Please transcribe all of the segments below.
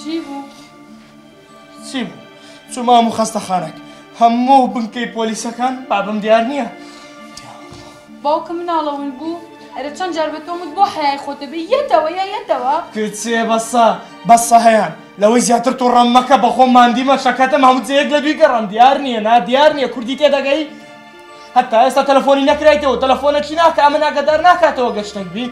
چی بوو؟ چی بوو؟ چوومە هەموو خەستەخانەک، هەموو بنکەی پۆلیسەکان بابم دیار نییە. باوکم مناڵە ون بوو؟ ئەرێ چەند جار بە تۆم وت بۆ حەیای خۆت دەبێ یەتەوە یا یەتەوە؟ کچێ بەسە بەسە هەیان لەوەی زیاتر توڕەم مەکە بەخۆم ماندیمە شەکەتم هەموو جێیەک لە دووی گەڕام دیار نییە نا دیار نییە کوردی تێدەگەی؟ هەتا ئێستا تەلەفۆنی نەکرایتەوە تەلەفۆنەکی ناکا ئەمن ئاگادار ناکاتەوە گەر شتێک بی.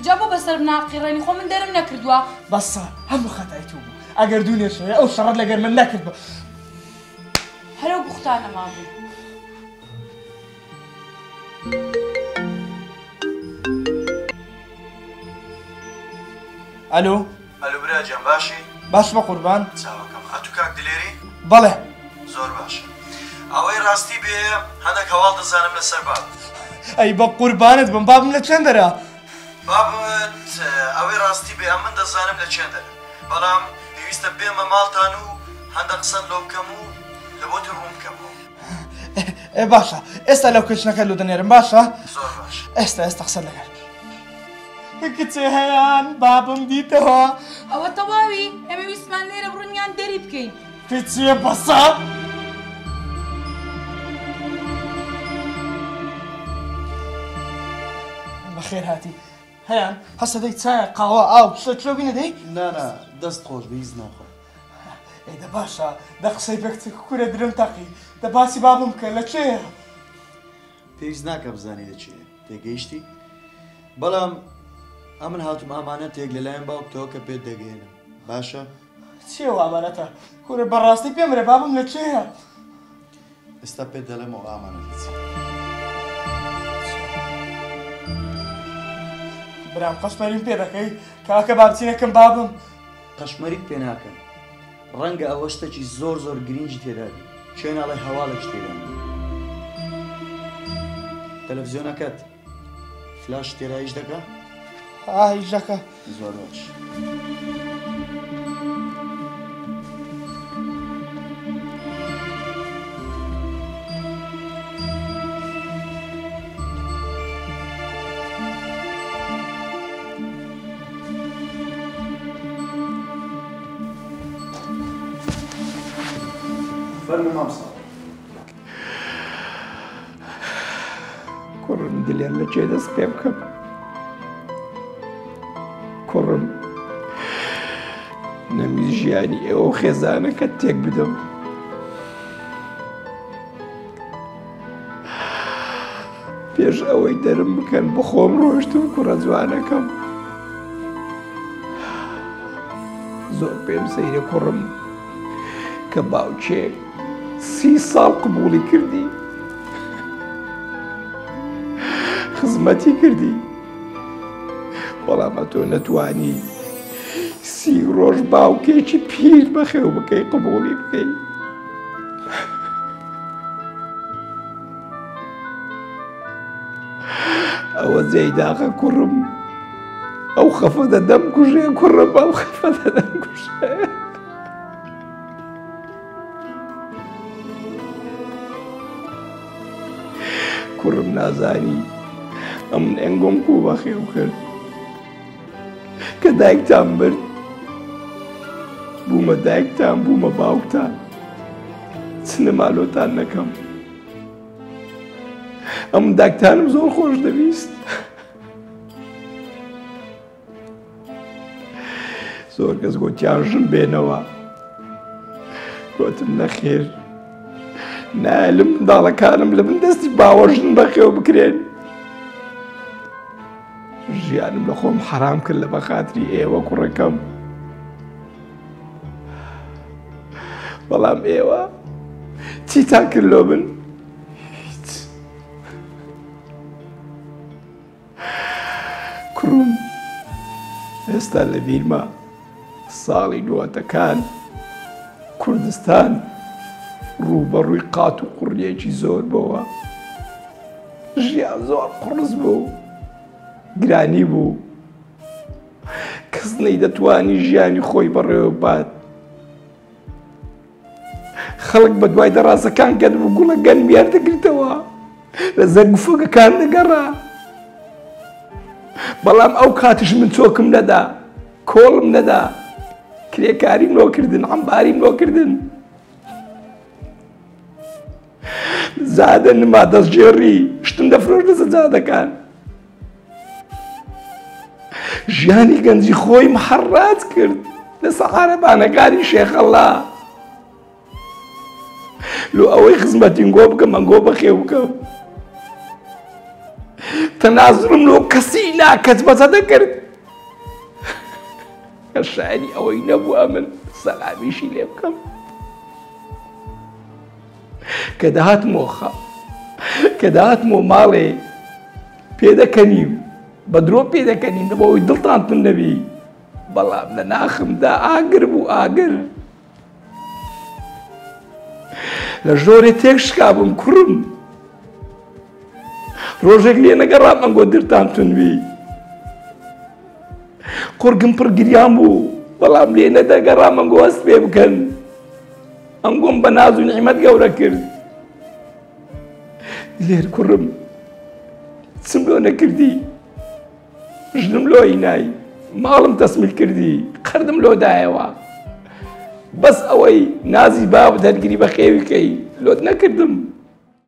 جا بۆ بەسەر منا قیڕێنی خۆ من دەرم نەکردووە. بەسە هەموو خەتای تۆ بوو ئەگەر دوونێ شەوێ ئەو شەڕەت لەگەر من نەکردبا. هەر ئەو بوختانە مابوو. ئەلۆ. ئەلو برا گیان باشی؟ باش بەقوربان. چاوەکەم ئەتو کاک دلێری؟ بەڵێ. زۆر باشە ئەوەی ڕاستی بێ هەندەک هەواڵ دەزانم لەسەر بابت. ئەی بەقوربانت بم بابم لە چێندەرە؟ بابت ئەوەی ڕاستی بێ ئەمن دەزانم لە چێندەرە بەڵام پێویستە بێمە ماڵتان و هەندەک قسەت لۆ بکەم و لە بۆتی ڕوون بکەمەوە. ئێ باشە ئێستا لۆکەیشنەکەت لۆ دەنێرم باشە؟ زۆر باشە. ئێستا ئێستا قسەت لەگەر. کچێ هەیان بابم دیتەوە. ئەوە تەواوی ئێمە ویستمان لێرە بڕۆین یان دەری بکەین. کچێ بەسە. بەخێر هاتی هەیان هەستە دەی چایە قاوە ئاو شتە چۆ بینە دەی؟ نانا دەست خۆش بێ هیچ ناخۆم. ئێ دە باشە دە قسەی بە کچ کورە درم تەقی دە باسی بابم بکە لە کێیە؟ پێویست ناکا بزانی لە کێیە تێگەیشتی؟ بەڵام ئەمن هاتووم ئامانەتێک لەلایەن باوکتەوە کە پێت دەگەیەنم باشە؟ چیە ئەو ئامانەتە؟ کورە بەڕاستی پێم بڵێ بابم لە کێیە؟ ئێستا پێت دەڵێم ئەو ئامانەتە چیە. برام قەشمەریم پێ دەکەی؟ کاکە با بچینە کن بابم. قەشمەریت پێ ناکەم ڕەنگە ئەوە شتەکی زۆر زۆر گرینگی تێدا بی کێ ناڵێ هەواڵێکی تێدا نیە تەلەفزیۆنەکەت فلاش تێدا ئیش دەکا؟ ئا ئیش دەکا. زۆر باش. فەرموو مامۆستا. کوڕم دلێر لە کێ دەست پێ بکەم کوڕم نەمی ژیانی ئێوە خێزانەکە تێک بدەم پێش ئەوەی دەرم بکەن بەخۆم ڕۆشتم کوڕە جوانەکەم زۆر پێم سەیرە کوڕم کە باوکێک سی ساڵ قبوڵی کردی خزمەتی کردی بەڵام ئەتۆ نەتوانی سی ڕۆژ باوکێکی پیر بەخێو بکەی قبوڵی بکەی ئەوە جێی داخە کوڕم ئەو خەفە دەدەم کوژێ کوڕم ئەو خەفە دەدەم کوژێ کوڕم نازانی ئەم ئەنگۆم کو بەخێو کرد کە دایکتان مرد بوومە دایکتان بوومە باوکتان چ نەمالۆتان نەکەم ئەم داکتانم زۆر خۆش دەویست زۆر کەس گۆتیان ژن بێنەوە گۆتم نەخێر نالم منداڵەکانم لە بن دەستی باوەژن بەخێو بکرێن ژیانم لە خۆم حەرام کرد لە بەخاتری ئێوە کوڕەکەم بەڵام ئێوە چیتان کرد لۆ من هیچ کوڕم ئێستا لە بیرمە ساڵی نوەتەکان کوردستان ڕووبەڕووی قات و قوڕیەکی زۆر بۆوە ژیان زۆر قوڕس بوو گرانی بوو کەس نەیدەتوانی ژیانی خۆی بەڕێوە بات خەڵک بە دوای دەڕازەکان گەنم و گوڵە گەنمیان دەگرتەوە لە زەنگ و فۆگەکان دەگەڕا بەڵام ئەو کاتیش من چۆکم نەدا کۆڵم نەدا. کرێکاریم لۆ کردن، عەمباریم لۆ کردن. زادە نما دەستگێڕی شتم دەفرۆشت لەسەر جادەکان. ژیانی گەنجی خۆیم حەڕاج کرد لەسەر عارەبانەکانی شێخەڵا. لۆ ئەوەی خزمەتین گۆ بکەم ئەنگۆ بەخێو بکەم. تەنازلم لۆ کەسی ناکەس بەزە دەکرد. کە شایەنی ئەوەی نەبوو ئەمن سەلامیشی لێ بکەم. کە دەهاتمەوە خە کە دەهاتمەوە ماڵێ پێدەکەنیم بە درۆ پێدەکەنیم لە بۆ ئەوەی دڵتان تون نەبی، بەڵام لە ناخمدا ئاگر بوو، ئاگر. لە ژۆرێ تێک شکابووم کوڕم، ڕۆژێک لێ نەگەڕام ئەنگۆ درتان تونوی. قورگم پڕ گریان بوو، بەڵام لێ نەدەگەڕام ئەنگۆ هەست پێ بکەن. ئەنگۆم بە ناز و نیعمەت گەورە کرد. دلێر کوڕم، چم لۆ نەکردی، ژنم لۆ هینای، ماڵم تەسمیل کردی، قەردم لۆ دایەوە. بەس ئەوەی نازی بابت هەرگری بە خێوی کەی لۆت نەکردم.